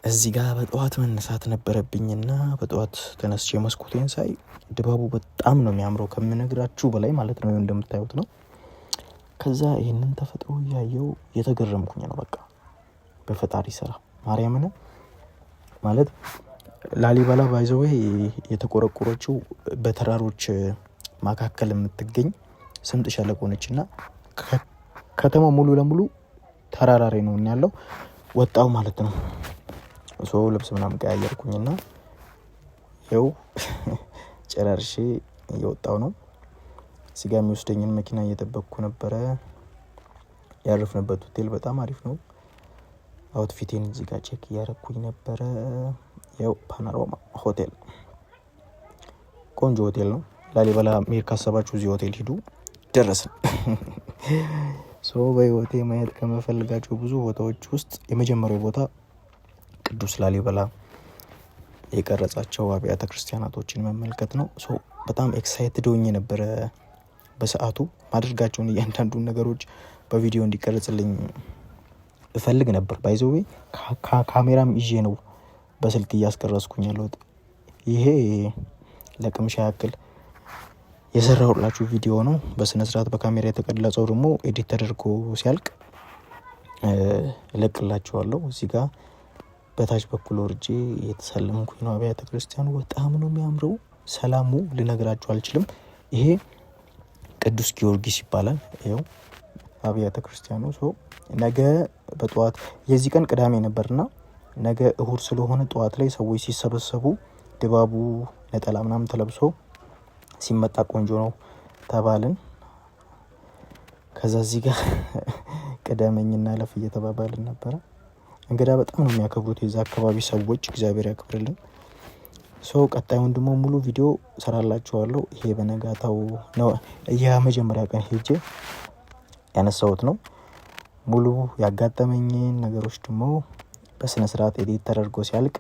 እዚህ ጋር በጠዋት መነሳት ነበረብኝና በጠዋት ተነስቼ መስኮቴን ሳይ ድባቡ በጣም ነው የሚያምረው ከምነግራችሁ በላይ ማለት ነው። እንደምታዩት ነው። ከዛ ይህንን ተፈጥሮ እያየው የተገረምኩኝ ነው። በቃ በፈጣሪ ስራ ማርያምን። ማለት ላሊበላ by the way የተቆረቆረችው በተራሮች መካከል የምትገኝ ስምጥ ሸለቆ ነች እና ከተማው ሙሉ ለሙሉ ተራራ ላይ ነው ያለው። ወጣው ማለት ነው። So ልብስ ምናምን ቀያየርኩኝና ይኸው ጨራርሼ እየወጣው ነው። እዚህ ጋር የሚወስደኝን መኪና እየጠበቅኩ ነበረ። ያረፍንበት ሆቴል በጣም አሪፍ ነው። Outfit ኤን እዚህ ጋር check እያረኩኝ ነበረ። ያው ፓኖራማ ሆቴል ቆንጆ ሆቴል ነው። ላሊበላ መሄድ ካሰባችሁ እዚህ ሆቴል ሂዱ። ደረስን። So በህይወቴ ማየት ከምፈልጋቸው ብዙ ቦታዎች ውስጥ የመጀመሪያው ቦታ ቅዱስ ላሊበላ የቀረጻቸው አብያተ ክርስቲያናቶችን መመልከት ነው። So በጣም excited ሆኜ ነበረ። በሰአቱ ማደርጋቸውን እያንዳንዱን ነገሮች በቪዲዮ እንዲቀረጽልኝ እፈልግ ነበር። By the way ካሜራም ይዤ ነው በስልክ እያስቀረጽኩኝ ያለሁት። ይሄ ለቅምሻ ያክል የሰራሁላችሁ ቪዲዮ ነው። በስነ ስርዓት በካሜራ የተቀረጸው ደግሞ edit ተደርጎ ሲያልቅ እለቅላችኋለሁ። እዚህ ጋር በታች በኩል ወርጄ እየተሳለምኩኝ ነው። አብያተ ክርስቲያኑ በጣም ነው የሚያምረው። ሰላሙ ልነግራችሁ አልችልም። ይሄ ቅዱስ ጊዮርጊስ ይባላል። ይኸው አብያተ ክርስቲያኑ። So ነገ በጠዋት፣ የዚህ ቀን ቅዳሜ ነበርና ነገ እሁድ ስለሆነ ጠዋት ላይ ሰዎች ሲሰበሰቡ ድባቡ ነጠላ ምናምን ተለብሶ ሲመጣ ቆንጆ ነው ተባልን። ከዛ እዚህ ጋር ቅደመኝና ለፍ እየተባባልን ነበረ። እንግዳ በጣም ነው የሚያከብሩት የዛ አካባቢ ሰዎች፣ እግዚአብሔር ያክብርልን። So ቀጣዩን ደግሞ ሙሉ ቪዲዮ ሰራላችኋለሁ። ይሄ በነጋታው ነው፣ የመጀመሪያ ቀን ሄጄ ያነሳሁት ነው። ሙሉ ያጋጠመኝን ነገሮች ደግሞ በስነ ስርዓት edit ተደርጎ ሲያልቅ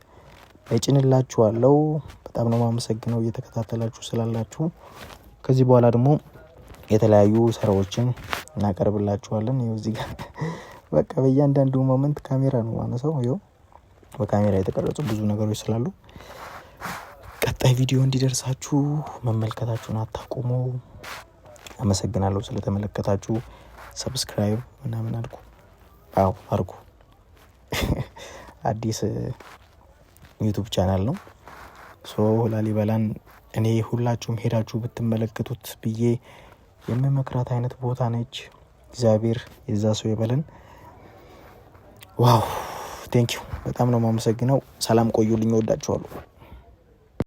እጭንላችኋለሁ። በጣም ነው የማመሰግነው እየተከታተላችሁ ስላላችሁ። ከዚህ በኋላ ደግሞ የተለያዩ ስራዎችን እናቀርብላችኋለን። ይኸው እዚህ ጋር በቃ በእያንዳንዱ moment ካሜራ ነው ማነሳው። ይኸው በካሜራ የተቀረጹ ብዙ ነገሮች ስላሉ ቀጣይ ቪዲዮ እንዲደርሳችሁ መመልከታችሁን አታቁሙ። አመሰግናለሁ ስለተመለከታችሁ። Subscribe ምናምን አድርጉ። አዎ አድርጉ። አዲስ YouTube channel ነው። So ላሊበላን እኔ ሁላችሁም ሄዳችሁ ብትመለከቱት ብዬ የምመክራት አይነት ቦታ ነች። እግዚአብሔር የዛ ሰው ይበለን። Wow, thank you፣ በጣም ነው የማመሰግነው። ሰላም ቆዩልኝ። እወዳችኋለሁ።